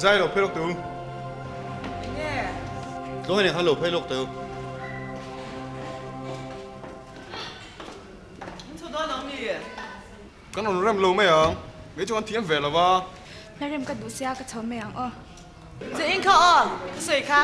Zai lo phei lawk teh u. Enge? Tluang nen khan lo phei lawk teh u. Min chho dawn lo mi? Kan rawn rem lo mai ang. Kei chu kan thiam ve lo va. Hla rem ka duh sia ka chho mai ang aw. Che in kha aw, ka sawi kha.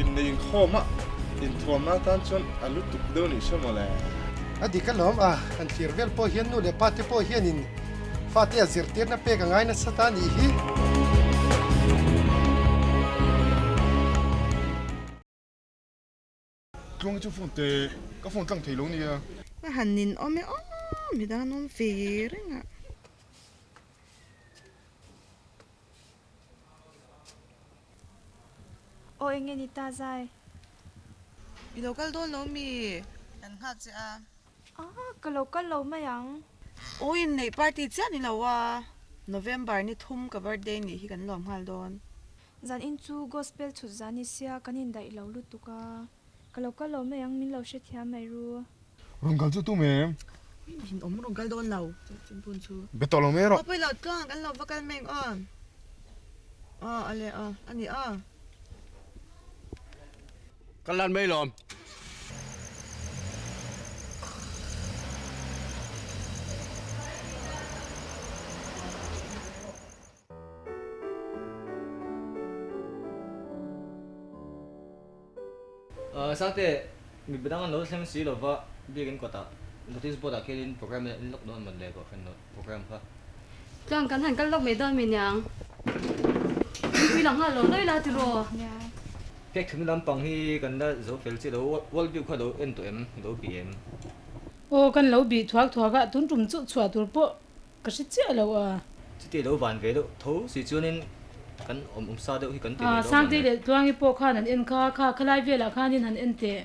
Innei inkhawm a inthuamna atan chuan a lutuk deuh nih hre mawle. A dik alawm a, han thlir vel pawh hian nu leh pa te pawh hianin fate a zirtirna pek a ngai nasa ta nih hi. Tluang hi chu phone te ka phone tlang thei lo nia. Ka han nin awm e aw midang an awm ve reng a. Aw enge ni ta zai? I lo kal dawn lo mi? Kan nghak che a. Ah ka lo kal lo mai ang. Aw inneih party chiah ni lo a, November ni thum ka birthday nih hi kan lawm nghal dawn. Zan in chu gospel chhut zan ni sia kan indaih lo lutuk a, ka lo kal lo mai ang min lo hrethiam mai ru. Rawn kal chu tum em? Min awm rawn kal dawn lo chungpun chu. Be tawh lo mai rawh. Aw pawi lo tluang kan lo va kal mai ang aw. Aw a le aw a ni aw. Kan lan mai lawm. Sangte, mipa dang an lo thleng si lova biakin kawtah notice board ah khianin programme in lawk dawn mawn le kohhran programme kha. Tluang kan han kal lawk mai dawn mi niang. Mipui lang nghal lo lawi la tiraw. Pek thumna lampang hi kan la zo fel chiah lo, world view kha lo en tawh em, lo bih em? Aw kan lo bih thuak thuak a, tun tum chu chhuah tur pawh Ka hre chiah lo a. Chuti lo van ve deuh tho si chuanin kan awm awm sa deuh hi kan ti mai dawn Sangtei leh Tluangi pawh khan an en kha, kha khalai velah khanin han en teh.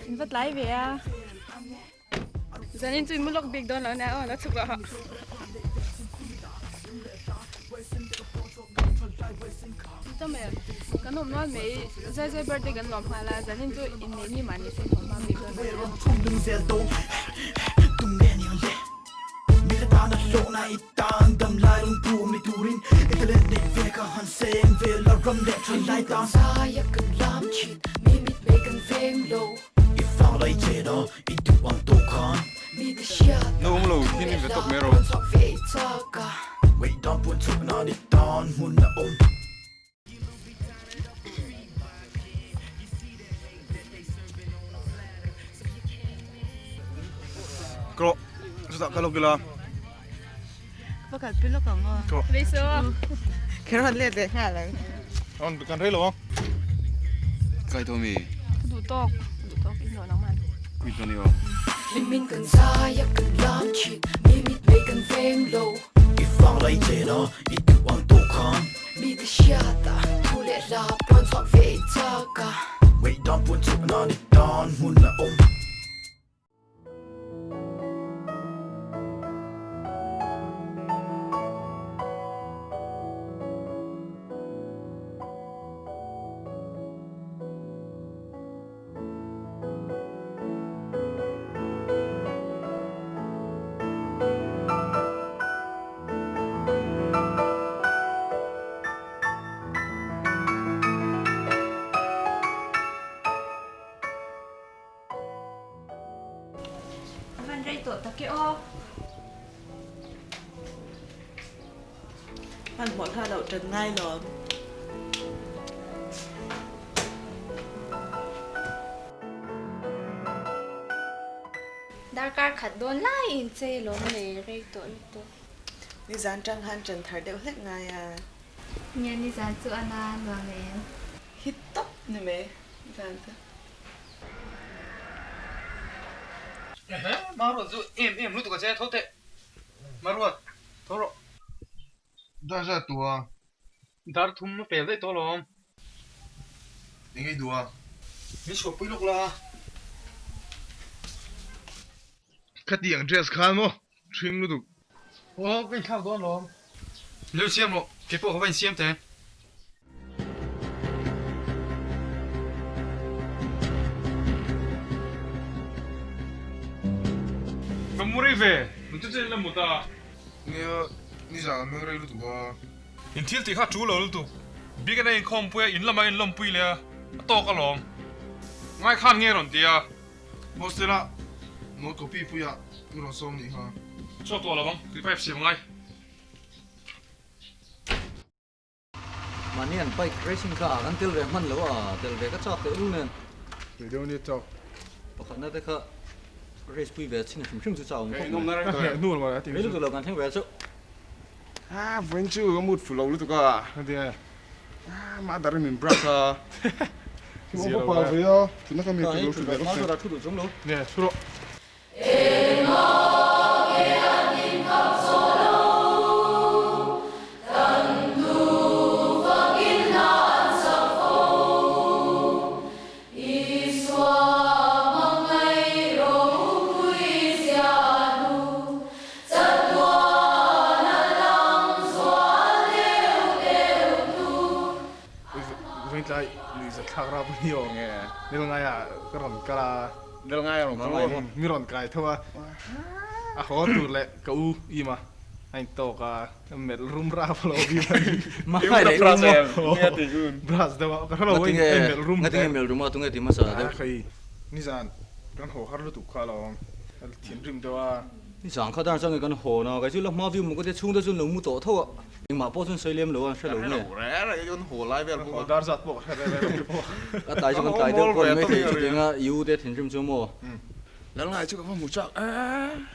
In va tlai ve a. Zanin chu i mu lawk bik dawn lo nia aw la chhuk rawh. Kan awm nual mai zai zai birthday kan lawm nghal a zanin chu inneih ni mahni se thawm hma bik dawn lo nia. Na um lo thin in ve tawk mai rawh. Krawh, chutah ka lawk ila. Ka kal pi lawk ang aw. Krawh. Rei so. Kher rawn let leh nghal ang. Rawn kan rei lo ang. Kai tawh mi? Ka duh tawk, ka duh tawk in rawn ang man. Quit dawn i aw. kan veng lo. I vang lai chen a, i duh ang tawh khan. Mi te hriat a, thu leh hla puan chhuak ve i chak a. Ngaihdan puan chhuak nan i tan hmun a awm. A van rei tawh tak e aw. Hmanhmawh thla loh tan ngai lawm. Darkar khat dawn lai in chei lawm nei rei tawh lutuk. Nizan tang khan ṭan thar deuh hlek ngai a. Nia nizan chu a na nuam em. Hit tawp ni mai nizan chu. Ehe, Maruat chu em em lutuk a che tho teh. Maruat, tho rawh. Dar zat duh a. Dar thum a pel daih tawh alawm. Eng ei duh a? Min chhuahpui lawk la. Khatiang dress khan maw ṭhing lutuk. Aw, ka inthlak dawn alawm. Lo siam rawh, kei pawh ka va insiam teh. Ka mu rei ve, nute chu in la mut a. Nia, nizan a hming rei lutuk a. In thil tih kha a ṭul lo lutuk. Biak in a inkhawmpui a, in lamah in lawmpui leh a, a tawk alawm. Ngai khan nge rawn ti a. Hostel a note copy puia min rawn sawm nih kha. Chhuak tawh lo ang, tui pipe siam ngai. Mahni an bike racing kha kan tel ve hman lo a, tel ve ka chak teh lul nen. Tui deuh nia chak. Pakhatna te kha race pui ve chin hrim hrim chu chak awm khawp mai. Ka hneh hnu lo a ti. Rei lutuk lo kan thleng ve chauh. Ah vawiin chu ka mood fu lo lutuk a. Ka ti e. Ah mah dar in min brush a. Thil awm pawh ve a. Tuna ka mi ka lo thu ve lawk se. Thu duh chung lo. Nge thu rawh. Vawitlai nuihzat thlak rap a ni aw nge nil ngaia ka rawn kal a. Nil ngaia rawn kal a mi rawn kai tho a, a haw tur leh ka u im a, a intawk a, melh rum rap a lo bim a ni. Mahai leh rum maw? Brush deuh a, ka hre lo a melh rum hle. Ngatinge melh rum a, tunge ti hmasa deuh? Khai, nizan kan haw har lutuk kha alawm, ka thinrim deuh a. Nizan kha dar chuan kan hawn a, kei chu la hma viu maw ka tia chhungte chu an lo mu tawh tho a, engmah pawh chuan sawi lem lo a, an hre lo nge. Dar zat pawh ka hre reng reng pawh. Ka tlai chu kan tlai deuh pawh ni maithei chutianga i u te thinrim chu maw. Lalngai chu ka va hmu chak e,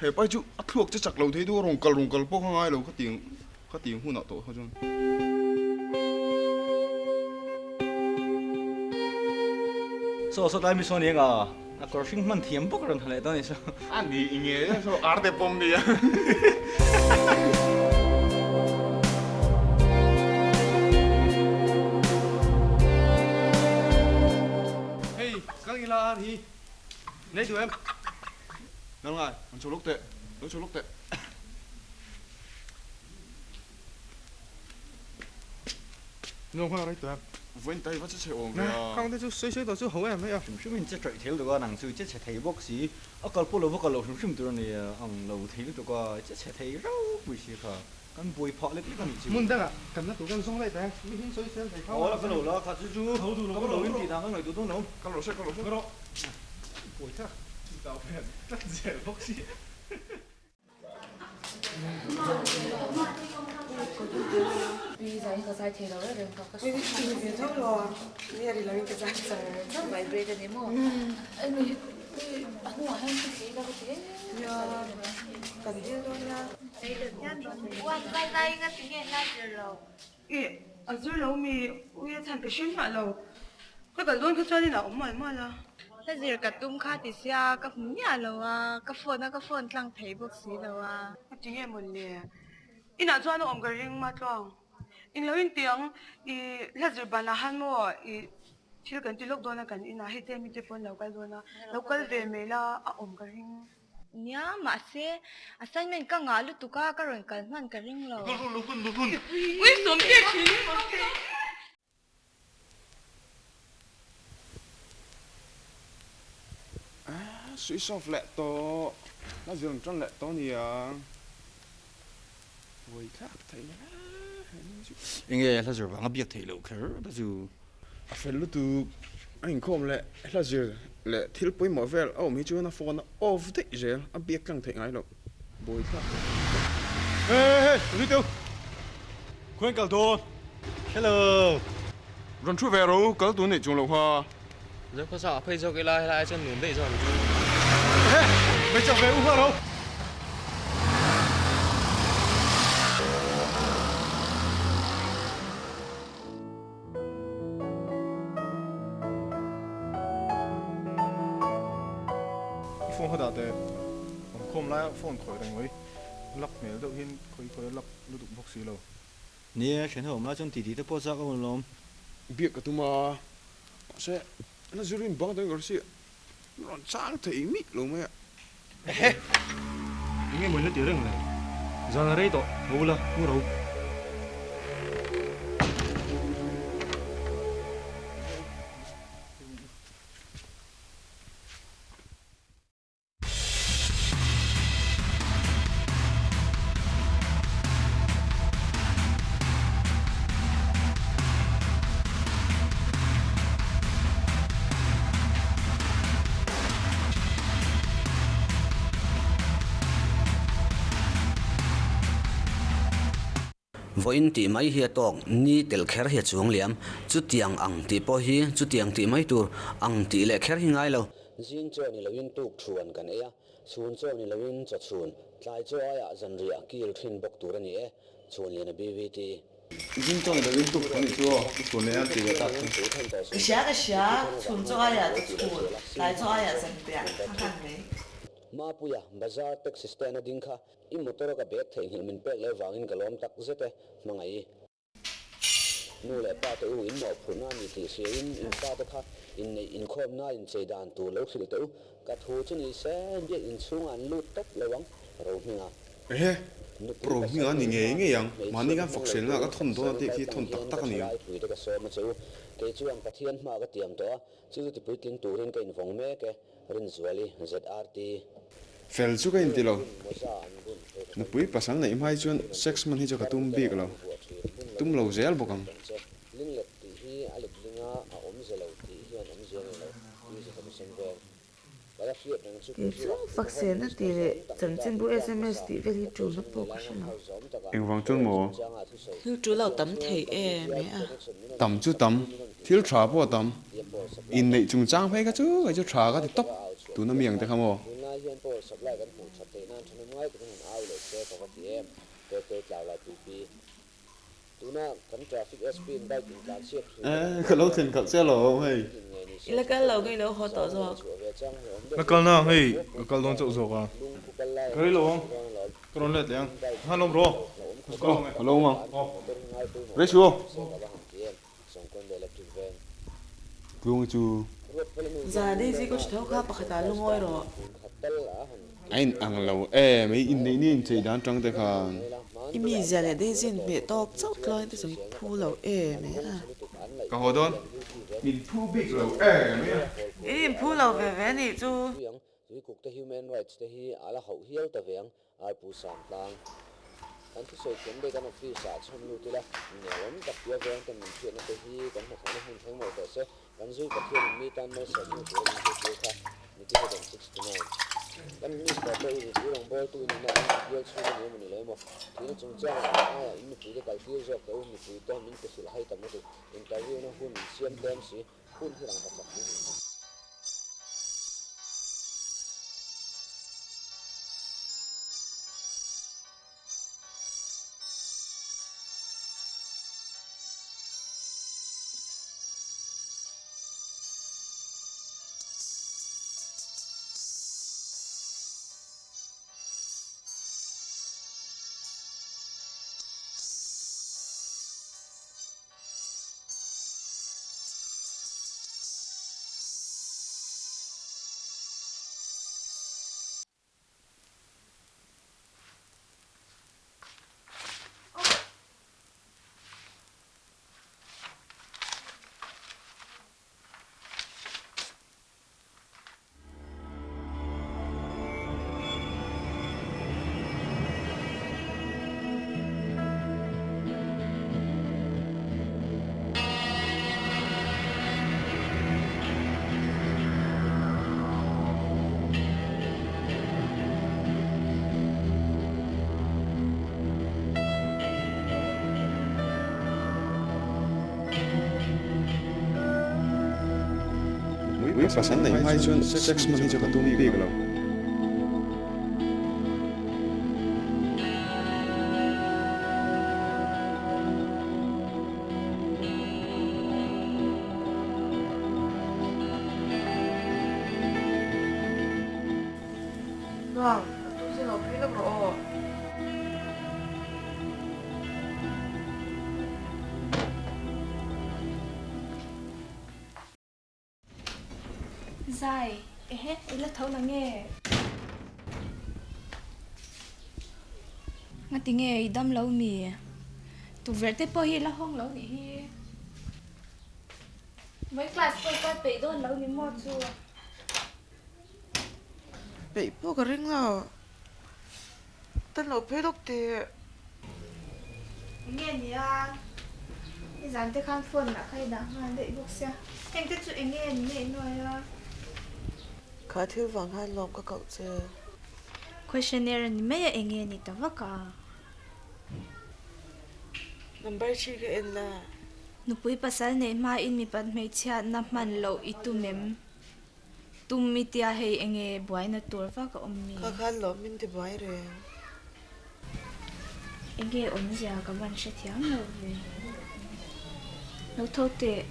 he pai chu a thluak che chak lo thei deuh a, rawn kal rawn kal pawh ka ngai lo khatiang khatiang hunah tawh kha chuan. Saw saw tlai mi sawn eng a. A kawr hring hman thiam bawk rawn ha leh dawn a ni chu. A ni i nge saw ar te pawm nia. Hei kal ngila ar hi nei duh em? Nal ngai, an chho lawk teh, lo chho lawk teh. Nuam kha rei tawh em? Vawiin tai va che chhe awm ve a. Khang te chu sawi sawi tawh chu ho em mai a. Hrim hrim in che ṭaih thei lutuk a, nang chu che chhe thei bawk si. A kal pawh lo va kal lo hrim hrim tur a ni ang lo thei lutuk a, che chhe thei ropui si kha. Kan buai phah lek lek a nih chu. Hmun dangah kan la tur kan zawng daih ta e, mi hming sawi sel thei kha. Aw la ka lo la kha chu chu ka lo in tih dan ka ngaihtuah dawn lo. Ka lo hre ka lo hre. Ka rawh. Buai thlak. Chutah pawh hian tlat zel bawk si. A zir lo mi, ui a chhan ka hre miah lo. Ka kal dawn kha chuan in a awm mual mual a. Hla zir ka tum kha ti sia ka hmu miah lo a, ka phone a ka phone tlang thei bawk si lo a. Ti nge mawn le? Inah chuan a awm ka ring ma tluang. Eng lo in ti ang, i hla zir banah han maw i thil kan ti lawk dawn a kan inah hei te mite pawh an lo kal dawn a, lo kal ve mai la a awm ka ring. Nia, mahse assignment ka ngah lutuk a, ka rawn kal hman ka ring lo. Ui sawmte thin hi maw. Switch off leh tawh, la zir an tan leh tawh nia. Buai thlak thei hle. Enge hla zir vanga biak theih loh kher ta chu. A fel lutuk, a inkhawm leh hla zir leh thil pawimawh vel a awm hi chuan a phone a off daih zel, a biak tlang theih ngai loh. Buai thlak thei hle. Hey hey, Ri teu. Khawiin kal dawn? Hello. Rawn thu ve ro, kal tur neih chung loh kha. Zo khaw chauh ah phei zawk ila, helai ah chuan nuam daih zawk ang chu. Ehe, mei chak ve u hla ro. I phone kha dah teh. Awm khawm laia phone khawih reng mai. Lak hmel deuh hian khawi khawi a lak lutuk bawk si lo. Nia, thian ho awm lai chuan titi te pawh chak a hun lawm. Biak ka tum a, mahse na zurin bang dang ka hre si, rawn chang thei mih lo mai a. Ehe! Eng nge mawni la ti reng le? Zan a rei tawh, tho ula, mu ro. Vawiin tih mai hi a tawk, ni tel kher hi a chuang liam. Chutiang ang tih pawh hi chutiang tih mai tur ang tih leh kher hi ngai lo. Zing chaw ni loin tuk thuan kan ei a, chhun chaw ni loin chaw chhun, tlai chaw aiah zanriah kil thin bawk tur a ni e, Chhuanliana BVT. Zing chaw ni loin tuk thuan ni chu aw, i chhun leh a ti leh tak chu. Ka hria ka hria, chhun chaw aiah chaw chhun, tlai chaw aiah zanriah a hman mai. Mapuia, Bazar taxi stand a ding kha i motor a ka bag theihnghilh min pek leh vangin ka lawm tak zet e, hmangaih i. Nu leh pa te u in mawhphurhna a ni tih hria in in pa te kha inneih inkhawmna in chei dan tur lo hrilh teh u. Ka thu chu ni se biak inchhungah an lut tawp lo ang, Rohminga. Ehe, Rohminga ni ngei ngei ang, mahni khan fakselna ka thawn dawn a tih khi thawn tak tak a ni ang. Pui te ka sawm a che u, kei chuan Pathian hma ka tiam tawh a, chu chu tipuitling turin ka invawng mek e. Rinzuali, ZRT. Fel chu ka inti lo. Nupui pasal neih hmai chuan sex hman hi chu ka tum bik lo. Tum lo zel bawk ang. Kei chu fakselna tih leh chanchinbu sms tih vel hi tulna pawh ka hre lo. Engvang chuan maw? Thil tul lo tam thei em e a. Tam chu tam. Thil tha pawh a tam. Inneih chungchang phei kha chu kei chu tha ka ti tawp tuna mi ang te kha maw? Eh ka lo thlen khalh che alawm hei. I la kal lo ngei lo haw tawh zawk. La kal na ang hei ka kal dawn chauh zawk a. Ka rei lo ang ka rawn let leh ang. Hman awm rawh. Aw ka lo awm ang. Rei suh aw. Tlung chu. Zan Daisy ka tho kha pakhatah lungawi rawh. A in ang lo em i inneih ni inchei dan tang te khan. I mizia leh Daisy in hmeh tawk chauh tluangin te zawng i phu lo em e a. Ka haw dawn. Min phu bik lo em e a. I in phu lo ve ve nih chu. Nupui pasal neih hma hi chuan sex hman hi chu ka tum bik lo. Nuam, a tu chu lo phei lawk rawh aw. Zai, ehe, i la tho la nge? Ngati nge i dam lo mi? Tukverh te pawh hi i la hawng lo nih hi. Vawiin class pawh i kal peih dawn lo ni maw chu? Peih pawh ka ring lo. Tan lo phei lawk teh. Enge nia? Nizan te khan phone lah kha i dah nghal daih bawk sia. Heng te chu enge an neih nuai a? Kha thil vang khan lawm ka koh che. Questionnaire a ni mai a enge ni ta vak a? Number thi ka en la. Nupui pasal neih hmain mipat hmeichhiatna hman loh i tum em? Tum i tia hei enge buaina tur vak a awm mi? Kha khan lawm min ti buai reng. Enge awmzia ka van hrethiam lo ve. Lo tho teh.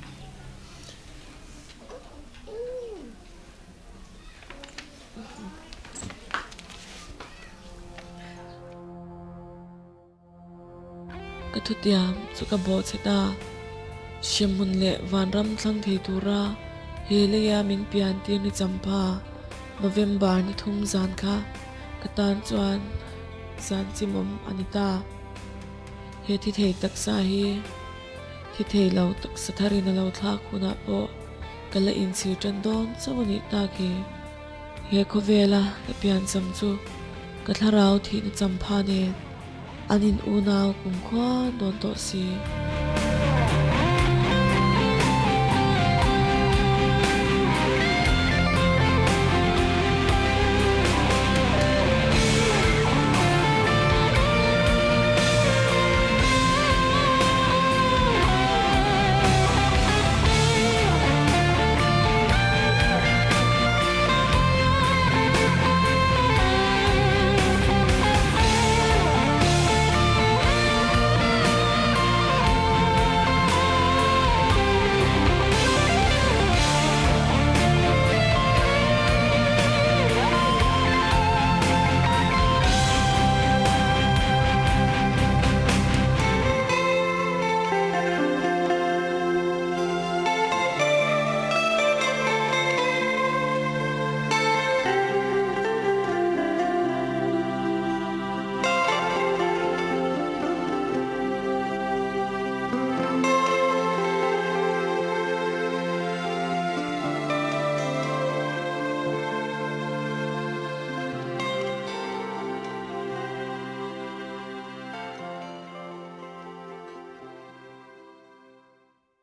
Ka thutiam chu ka bawh che ta. Hremhmun leh vanram thlang thei tura he leia min pian tir ni champha November ni thum zan kha ka tan chuan zan chimawm a ni ta. He thi thei taksa hi thi thei lo taksa tharin a lo thlak hunah pawh ka la inchhir tan dawn chauh a nih tak hi. He khawvela ka piancham chu ka thlarau thihna champha nen an in unau kumkhua dawn tawh si.